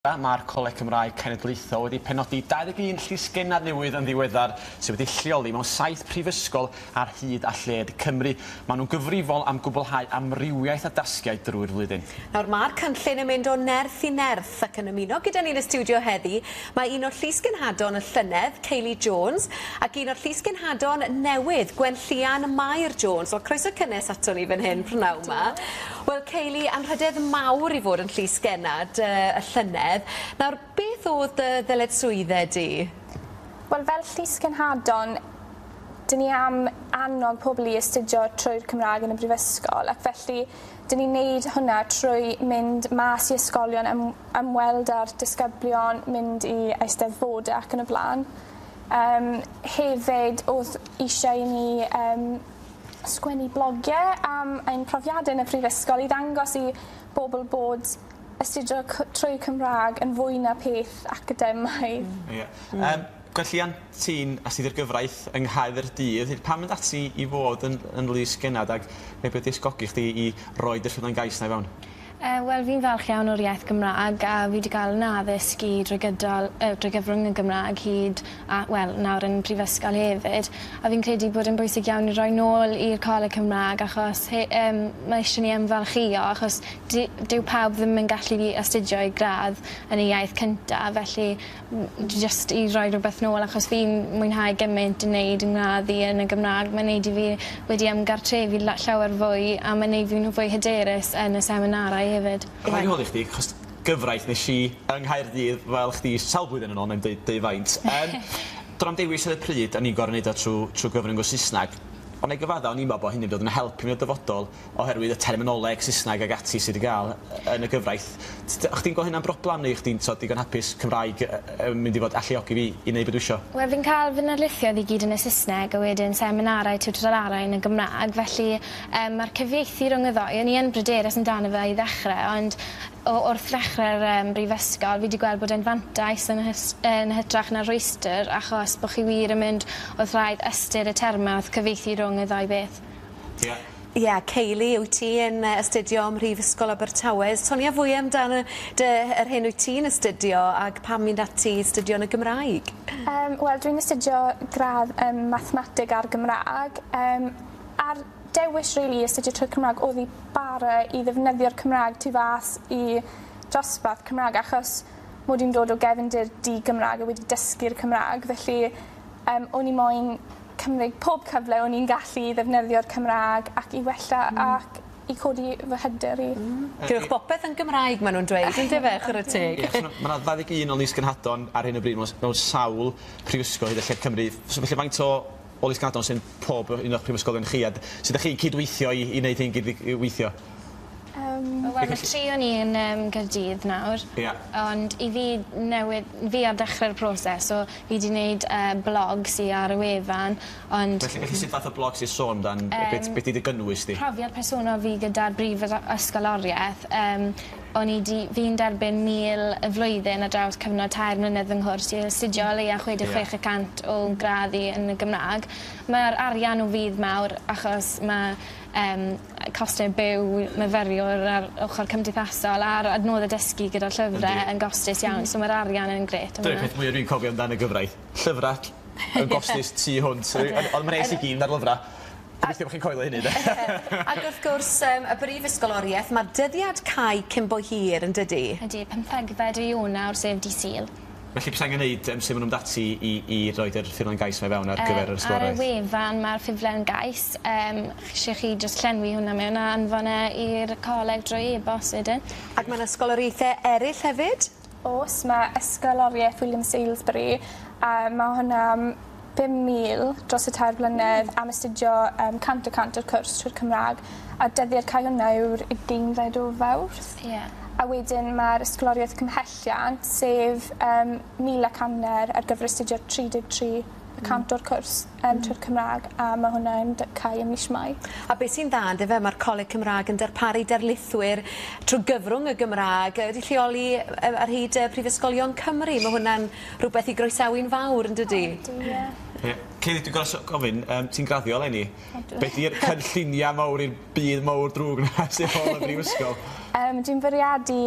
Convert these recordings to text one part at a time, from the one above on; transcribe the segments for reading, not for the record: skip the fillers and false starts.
Mae'r Coleg Cymraeg Cenedlaethol wedi penodi 21 llysgennad newydd yn ddiweddar sydd wedi lleoli mewn saith prifysgol ar hyd a lled Cymru. Maen nhw'n gyfrifol am gwblhau amrywiaeth o dasgiau drwy'r flwyddyn. Nawr mae'r cynllun yn mynd o nerth i nerth ac yn ymuno gyda ni yn y stiwdio heddi mae un o'r llysgenhadon y llynedd, Kayleigh Jones, ac un o'r llysgenhadon newydd, Gwenllian Mair Jones. Wel croeso cynnes ato ni fan hyn prynhawn 'ma. Wel Kayleigh, anrhydedd mawr i fod yn Llys Gennad y llynedd. Nawr, beth o'dd dy ddyletswydde di? Wel fel Llys Genhadon, 'dyn ni am annog pobl i astudio trwy'r Cymraeg yn y brifysgol ac felly 'dyn ni'n neud hwnna trwy mynd mas i ysgolion ym- ymweld â'r disgyblion, mynd i eisteddfode ac yn y bla'n. Yym hefyd o'dd eisiau i ni yym sgwennu blogie am ein profiade yn y prifysgol i ddangos i bobl bod astudio c- trwy Cymra'g yn fwy na peth academaidd. Ie. Yym Gwenllian, ti'n astudio'r gyfraith yng Nghaerdydd. Pam mynd ati i fod yn yn lys gennad ag be' be' 'di ysgogi chdi i roid y ffurflen gais 'na i fewn? Yy wel fi'n falch iawn o'r iaith Gymra'g a fi 'di ga'l 'yn addysg i drwy gydol yy drwy gyfrwng y Gymra'g hyd a wel nawr yn prifysgol hefyd a fi'n credu bod e'n bwysig iawn i roi nôl i'r Coleg Cymra'g achos he- yym ma' isie ni ymfalchïo achos dy- dyw pawb ddim yn gallu astudio eu gradd yn eu iaith cynta felly jyst i roi rwbeth nôl achos fi'n mwynhau gymaint yn neud 'yn ngradd i yn y Gymra'g ma'n neud i fi wedi ymgartrefu la- llawer fwy a ma'n neud fi'n fwy hyderus yn y seminarau hefyd. Rhaid fi holi chdi achos gyfraith nesh i yng Nghaerdydd fel chdi sawl blwyddyn yn ôl 'nai'm deud deud faint yym do'n na'm dewis ar y pryd o'n i'n gor'o' neud o trw trw gyfrwng y Sysnag on' 'nai gyfadda o'n i'n me'wl bo' hynny'n dod yn help i mi yn y dyfodol oherwydd y terminoleg Saesneg ag ati sy 'di ga'l yn y gyfraith. T- t- chdi'n gwel' hynna'n broblam neu chdi'n t'od digon hapus Cymraeg yy yy yn mynd i fod alluogi fi i neud be' dwi isio? Wel fi'n ca'l fy narlithioedd i gyd yn y Sysneg a wedyn seminarau tiwtorialau yn y Gymra'g felly yym ma'r cyfieithu rhwng y ddou o'n i yn bryderus amdano fe i ddechre ond o wrth ddechre'r yym brifysgol fi 'di gweld bod e'n fantais yn hys- yn hytrach na rhwystyr achos bo' chi wir yn mynd wrth wraidd ystyr y terme wrth cyfieithu rhwng y ddou beth. Ie. Ie, Kayleigh, wyt ti yn yy astudio ym Mhrifysgol Abertawe. Sonia fwy amdan y dy yr hyn wyt ti'n astudio ag pam mynd ati i astudio yn y Gymraeg? Yym wel dwi'n astudio gradd ym Mathemateg a'r Gymra'g yym a'r dewis rili i astudio trwy'r Cymra'g o'dd i bara i ddefnyddio'r Cymra'g tu fas i dosbarth Cymra'g achos mod i'n dod o gefndir di-Gymra'g a wedi dysgu'r Cymra'g felly yym o'n i moyn cymryd pob cyfle o'n i'n gallu i ddefnyddio'r Cymra'g ac i wella ac i codi fy hyder i. Hmm. Gwnewch bopeth yn Gymraeg ma' nw'n dweud yndyfe chware teg. Ie so ma' 'na 21 o lysgenhadon ar hyn o bryd mewn mewn sawl prifysgol hyd y lled Cymru. So felly faint o o lysgenhadon sy'n pob un o'ch prifysgolion chi a d- sut 'dach chi'n cydweithio i i neud hyn gyd i weithio? Yym. Wel ma' tri o ni yn yym Gaerdydd nawr. Ie. Ond i fi newid fi ar dechre'r proses so fi 'di neud yy blog sy ar y wefan ond... Felly felly sut fath o blog sy'n sôn amdan yy be' be' 'di dy gynnwys di? Profiad personol fi gyda'r brif ysgolorieth yym o'n i 'di fi'n derbyn 1,000 y flwyddyn ar draws cyfnod tair mlynedd fy nghwrs i astudio o leia 66% o gradd i yn y Gymra'g. Ma'r arian o fudd mawr achos ma' yym coste byw myfyriwr a'r ochor cymdeithasol a'r adnodde dysgu gyda'r llyfre yn gostus iawn so ma'r arian yn grêt am Dyna'r wnna. peth mwya dwi'n cofio amdan y gyfraith. Llyfra yn gostus tu hwnt. O'dd mhres i gyd mynd ar lyfra. Gobeithio bo' chi'n coelio hynny 'de. Ac wrth gwrs yym y brif ysgoloriaeth ma'r dyddiad cau cyn bo hir yndydi? Ydi, pymthegfed o Ionawr sef dy' Sul. Felly be' sy angen neud yym su' ma' nw'n mynd ati i i roid yr ffurflen gais 'ma i fewn ar gyfer yr ysgoloriaeth? Ar y wefan ma'r ffurflen gais yym isie chi jyst llenwi hwnna mewn a anfon e i'r coleg drwy e-bost wedyn. Ac ma' 'na ysgoloriaethe eryll hefyd? O's ma' ysgoloriaeth William Salesbury a ma' hwnna am 5,000 dros y tair blynedd am astudio yym 100% o'r cwrs trwy'r Cymra'g a dyddiad cau hwnna yw'r ugeinfed o Fawrth. Ie. A wedyn ma'r ysgoloriaeth cymhelliant sef yym mil ac anner ar gyfer astudio 33 y cant o'r cwrs trwy'r Cymraeg a ma' hwnna yn cau ym mis Mai. A beth sy'n dda yndyfe ma'r Coleg Cymra'g yn darparu darlithwyr trwy gyfrwng y Gymra'g wedi lleoli ar hyd prifysgolion Cymru. Ma' hwnna'n rhywbeth i groesawu'n fawr yndydi? Ydi ie. Ie. Kayleigh dwi'n gor'o' gofyn yym ti'n graddio leni? Ydw. Be' 'di'r cynllunia mawr i'r byd mowr drwg 'na sy ar ôl y brifysgol? Dwi'n bwriadu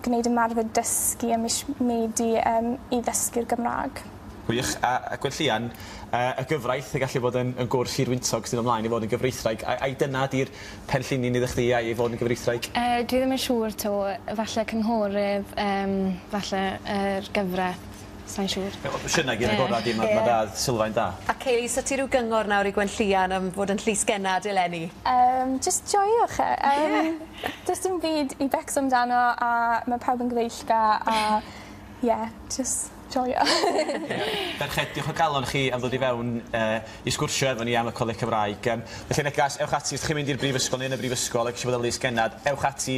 gwneud ymarfer dysgu ym mis Medi i ddysgu'r Gymra'g. Gwych. A Gwenllian y gyfraith yn gallu bod yn yn gwrs hirwyntog sydd ymlaen i fod yn gyfreithwraig. Ai dyna 'di'r penllinyn iddo chdi ai i fod yn gyfreithwraig? Dwi ddim yn siŵr 'to. Falle cynghorydd yym falle yr gyfreth. Sai'n siŵr. Yy opsiyna gyd agorad i ma' ma' da sylfaen da. A Kayleigh so ti ryw gyngor nawr i Gwenllian am fod yn llysgennad eleni? Jyst joiwch e. Does dim byd i becso amdano a ma' pawb yn gyfeillgar a ie jyst joio. Ie. Ferched diolch o galon chi am ddod i fewn yy i sgwrsio efo ni am y Coleg Cymraeg yym felly negas ewch ati os 'dych chi'n mynd i'r brifysgol neu yn y brifysgol ac isio bod yn lysgennad ewch ati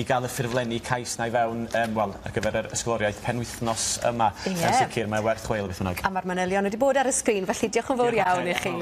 i ga'l y ffurflenni cais 'na i fewn yym wel ar gyfer yr ysgoloriaeth penwythnos yma. Ie. Yn sicir mae werth chweil beth bynnag. A ma'r manylion wedi bod ar y sgrin felly diolch yn fowr iawn i chi.